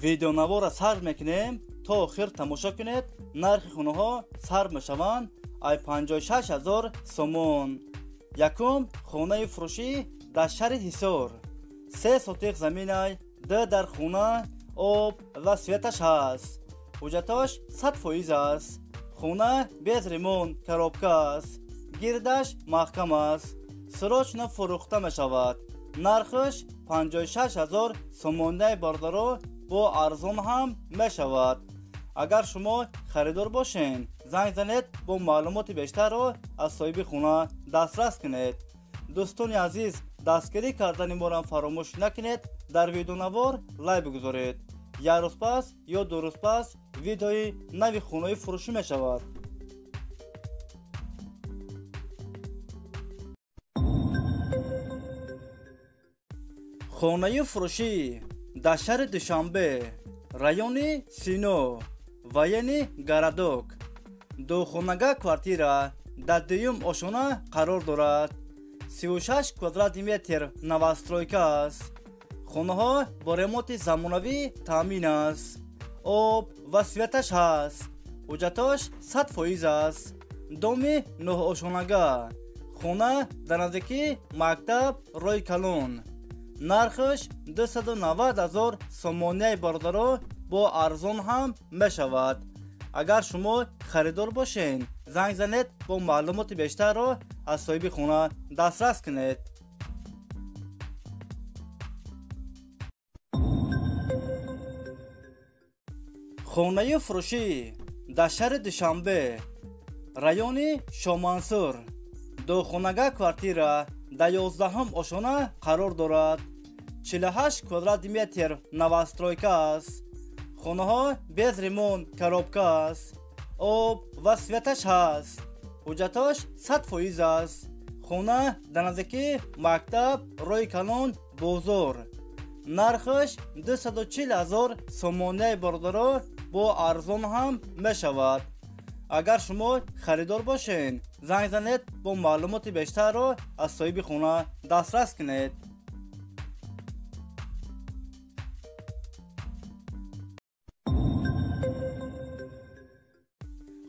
Видеонавора сар мекунем, то охир тамошо кунед. Нархи хонаҳо сар мешаванд ай 56 ҳазор сомон. Якум хонаи фурӯшӣ дар шаҳри Ҳисор. 3 сотиқ заминай, 2 дар хона, об ва светаш ҳаст. Ҳуҷҷатош 100% аст. Хона без ремонт, коробка аст. Гирдаш маҳкам аст. Срочно фурӯхта мешавад. Нархаш 56 ҳазор сомонаи бародаро, бо арзон ҳам мешавад. Агар шумо харидор бошед, занг занед, бо маълумоти бештарро аз соҳиби хона дастрас кунед. Дӯстони азиз, дастгирӣ кардани моро фаромӯш накунед, дар видеонавор лайк бигузоред. Як рӯз пас ё 2 рӯз пас видеои нави хонаи фурӯшӣ мешавад. Хонаи фурӯшӣ дар шаҳри Душанбе, райони Сино, военный городок. Духонага квартира дар дуюм ошона қарор дорад. 36 квадратный метр новостройка аст. Хонаҳо бо ремонти замонавӣ таъмин аст. Об ва светаш ҳаст. Ҳуҷҷатош 100% аст. Доми нӯҳошонага. Хона дар наздикии мактаб, роҳи калон. Нархаш 290 ҳазор сомонияи бародаро, бо арзон ҳам мешавад. Агар шумо харидор бошед, занг занед, бо маълумоти бештарро аз соҳиби хона дастрас кунед. Хонаи фурӯшӣ дар шаҳри Душанбе, райони Шомансур. Духонага квартира дар 11-ум ошона қарор дорад. 48 квадратный метр новостройка аст. Хонаҳо без ремонт, коробка аст. Об ва светаш ҳаст. Ҳуҷҷатош 100% аст. Хона дар наздикии мактаб, роҳи калон, бозор. Нархаш 240 ҳазор сомонаи бародаро, бо арзон ҳам мешавад. Агар шумо харидор бошед, занг занед, бо маълумоти бештарро аз соҳиби хона дастрас кунед.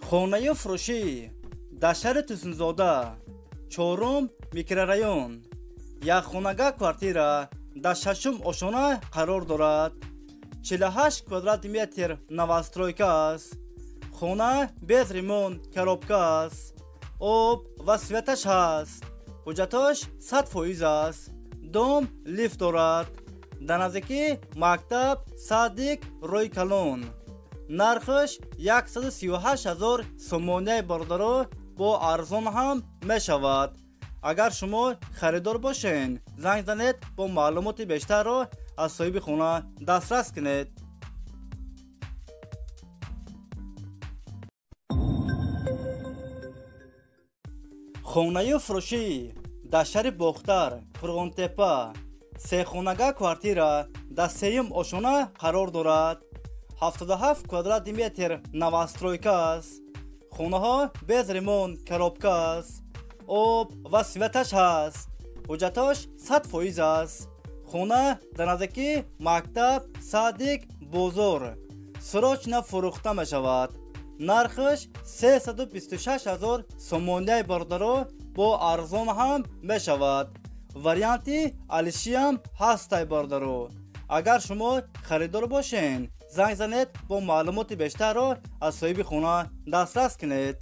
Хонаи фурӯшӣ дар шаҳри Тусунзода, 4-ум микрорайон. Якхонага квартира дар 6-ум ошона қарор дорад. 48 квадратный метр новостройка аст. Хона без ремонт, коробка аст. Об ва светаш ҳаст. Ҳуҷҷатош 100% аст. Дом лифт дорад. Дар наздикии мактаб, садик, роҳи калон. Нархаш 138 ҳазор сомонияи бародаро, бо арзон ҳам мешавад. Агар шумо харидор бошед, занг занед, бо маълумоти бештарро аз соҳиби хона дастрас кунед. Хонаи фурӯшӣ дар шаҳри Бохтар, Қурғонтепа. Сехонага квартира дар 3-юм ошона қарор дорад. 77 квадратный метр новостройка аст. Хонаҳо без ремонт, коробка аст. Об ва светаш ҳаст. Ҳуҷҷатош 100% аст. Хона дар наздикии мактаб, садик, бозор. Срочно фурӯхта мешавад. Нархаш 326 ҳазор сомонияи бародаро, бо арзон ҳам мешавад. Варианти алишиам ҳастай бародаро. Агар шумо харидор бошед, занг занед, бо маълумоти бештарро аз соҳиби хона дастрас кунед.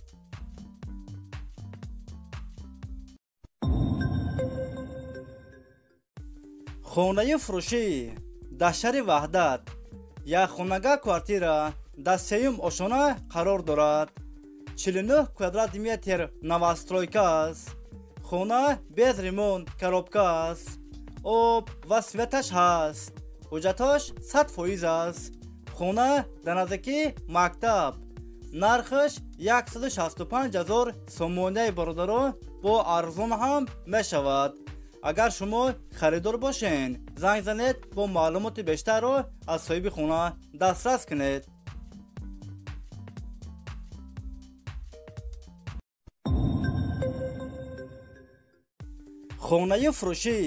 Хонаи фурӯшӣ дар шаҳри Ваҳдат. Якхонага квартира дар 3-ум ошона қарор дорад. 49 квадратный метр новостройка аст. Хона без ремонт, коробка аст. Об ва светаш ҳаст. Ҳуҷҷатош 100% аст. Хона дар наздикии мактаб. Нархаш 165 ҳазор сомонияи бародаро, бо арзон ҳам мешавад. Агар шумо харидор бошед, занг занед, бо маълумоти бештарро аз соҳиби хона дастрас кунед. Хонаи фурӯшӣ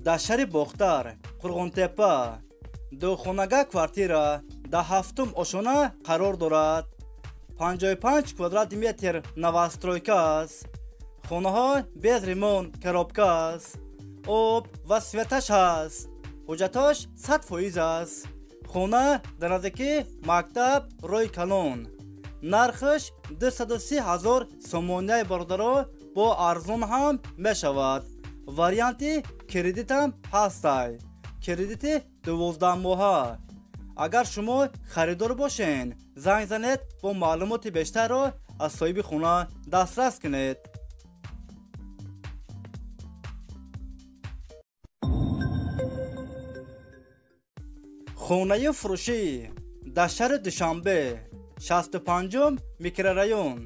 дар шаҳри Бохтар, Қурғонтепа. Духонага квартира дар ҳафтум ошона қарор дорад. 55 квадрат метр новостройка аст. Хонаҳо без ремонт, коробка аст. Об ва светаш ҳаст. Ҳуҷҷатош 100% аст. Хона дар наздикии мактаб, роҳи калон. Нархаш 230 000 сомонияи бародаро, бо арзон ҳам мешавад. Варианти кредитам ҳастай. Кредити 12 моҳа. Агар шумо харидор бошед, занг занед, бо маълумоти бештарро аз соҳиби хона дастрас кунед. Хонаи фурӯшӣ дар шаҳри Душанбе, 65 микрорайон.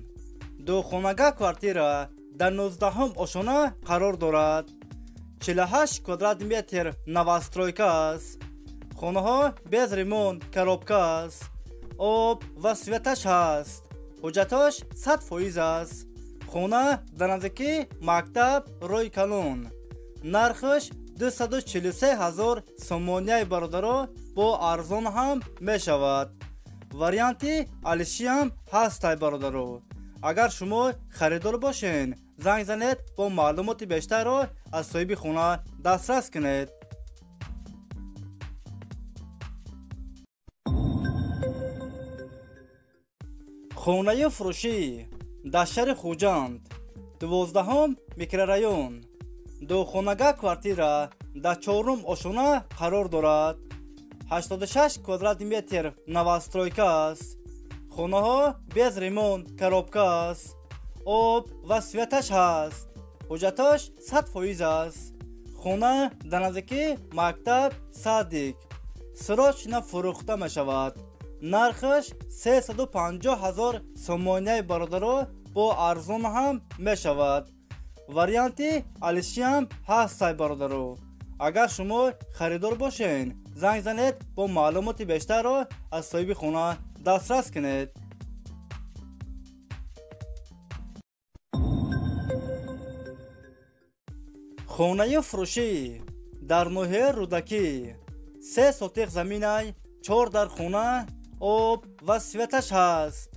Духонага квартира дар 19 ошона қарор дорад. 48 квадрат метр новостройка аст. Хонаҳо без ремонт, коробка аст. Об ва светаш ҳаст. Ҳуҷҷатош 100% аст. Хона дар наздикии мактаб, роҳи калон. Нархаш 243 000 сомонияи бародаро, бо арзон ҳам мешавад. Варианти алишиам ҳастай бародаро. Агар шумо харидор бошед, занг занед, бо маълумоти бештарро аз соҳиби хона дастрас кунед. Хонаи фурӯшӣ дар шаҳри Хуҷанд, 12 микрорайон. Духонага квартира дар 4 ошона қарор дорад. 86 квадрат метр новостройка аст. Хонаҳо без ремонт, коробка аст. Об ва светаш ҳаст. Ҳуҷҷатош 100% аст. Хона дар наздикии мактаб, садик. Срочно фурӯхта мешавад. Нархаш 350 000 сомонияи бародаро, бо арзон ҳам мешавад. Варианти алишиам ҳастай бародаро. Агар шумо харидор бошед, занг занед, бо маълумоти бештарро аз соҳиби хона дастрас кунед. Хонаи фурӯшӣ дар ноҳияи Рӯдакӣ, 3 сотиқ заминай, 4 дар хона, об ва светаш ҳаст.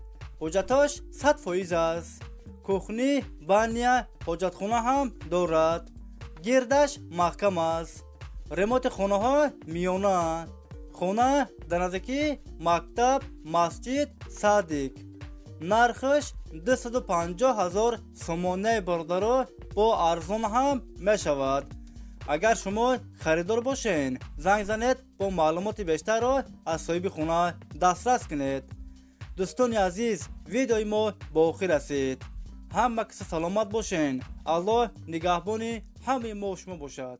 Ҳуҷҷатош 100% аст. Кухни, баня, ҳоҷатхона ҳам дорад. Гирдаш маҳкам аст. Ремонти хонаҳо миёна. Хона дар наздикии мактаб, масҷид, садик. Нархаш 250 000 сомонияи бародаро, бо арзон ҳам мешавад. Агар шумо харидор бошед, занг занед, бо маълумоти бештарро аз соҳиби хона дастрас кунед. Дӯстони азиз, видеои мо ба охир расид. Ҳама киса саломат бошед. Аллоҳ нигаҳбони ҳамаи мо шумо бошад.